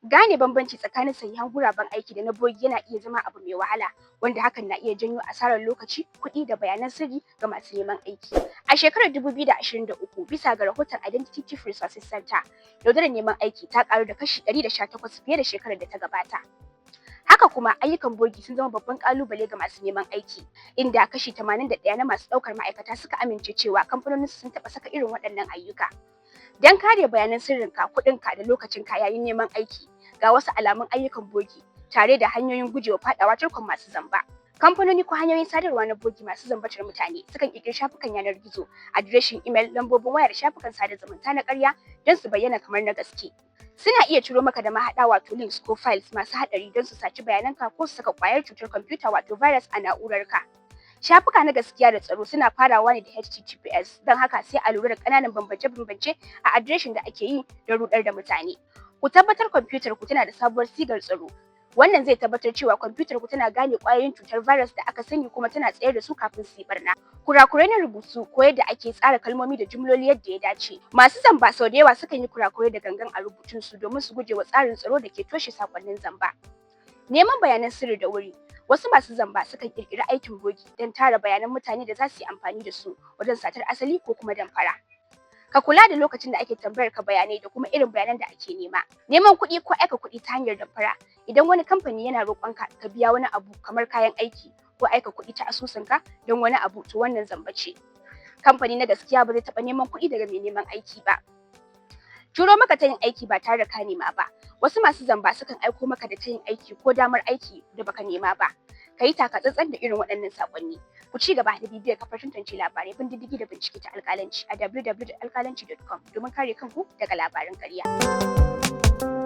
Gane bambanci tsakanin sahihan guraben aiki da na bogi yana iya zama abu mai wahala, wanda hakan na iya janyo asarar lokaci, kuɗi da bayanan sirri ga masu neman aiki. A shekarar 2023, bisa ga rahoton Identity Thief Resources Center, yaudarar neman aiki ta ƙaru da kashi 118 fiye da shekarar da ta gabata. Haka kuma, ayyukan bogi sun zama babban ƙalubale ga masu neman aiki, inda kashi 81 na masu ɗaukar ma'aikata suka amince cewa kamfanoninsu sun taɓa saka irin waɗannan ayyuka. Don kare bayanan sirrinka, kuɗinka da lokacinka yayin neman aiki, ga wasu alamun ayyukan bogi tare da hanyoyin gujewa faɗawa tarkon masu zamba. Kamfanoni ko hanyoyin sadarwa na bogi masu zambatar mutane sukan ƙirƙiri shafukan yanar gizo, adireshin imel, lambobin waya da shafukan sada zumunta na ƙarya don su bayyana kamar na gaske. Suna iya turo maka da mahaɗa, wato links ko files masu haɗari, don su saci bayananka ko su saka ƙwayar cutar kwamfuta, wato virus, a na'urarka. Shafuka na gaskiya da tsaro suna farawa ne da HTTPS, don haka sai a lura da ƙananan bambance-bambance a adireshin da ake yi don ruɗar da mutane. Ku tabbatar kwamfutar ku tana da sabuwar sigar tsaro. Wannan zai tabbatar cewa kwamfutar ku tana gane ƙwayoyin cutar virus da aka sani kuma tana tsayar da su kafin su yi barna. Kurakurai na rubutu ko yadda ake tsara kalmomi da jumloli yadda ya dace. Masu zamba sau da yawa sukan yi kurakurai da gangan a rubutun su domin su guje wa tsarin tsaro da ke toshe sakonnin zamba. Neman bayanan sirri da wuri. Wasu masu zamba sukan ƙirƙiri aikin bogi don tara bayanan mutane da za su yi amfani da su wajen satar asali ko kuma damfara. Ka kula da lokacin da ake tambayar ka bayanai da kuma irin bayanan da ake nema. Neman kuɗi ko aika kuɗi ta hanyar damfara. Idan wani kamfani yana roƙonka ka biya wani abu kamar kayan aiki ko aika kuɗi ta asusunka don wani abu, to wannan zamba ce. Kamfani na gaskiya ba zai taɓa neman kuɗi daga mai neman aiki ba. Turo maka tayin aiki ba tare da ka nema ba. Wasu masu zamba sukan aiko maka da tayin aiki ko damar aiki da baka nema ba. Ka yi taka tsantsan da irin waɗannan saƙonni. Ku ci gaba da bibiyar kafar tantance labarai, bin diddigi da bincike ta Alƙalanci a www.alƙalanci.com domin kare kanku daga labaran ƙarya.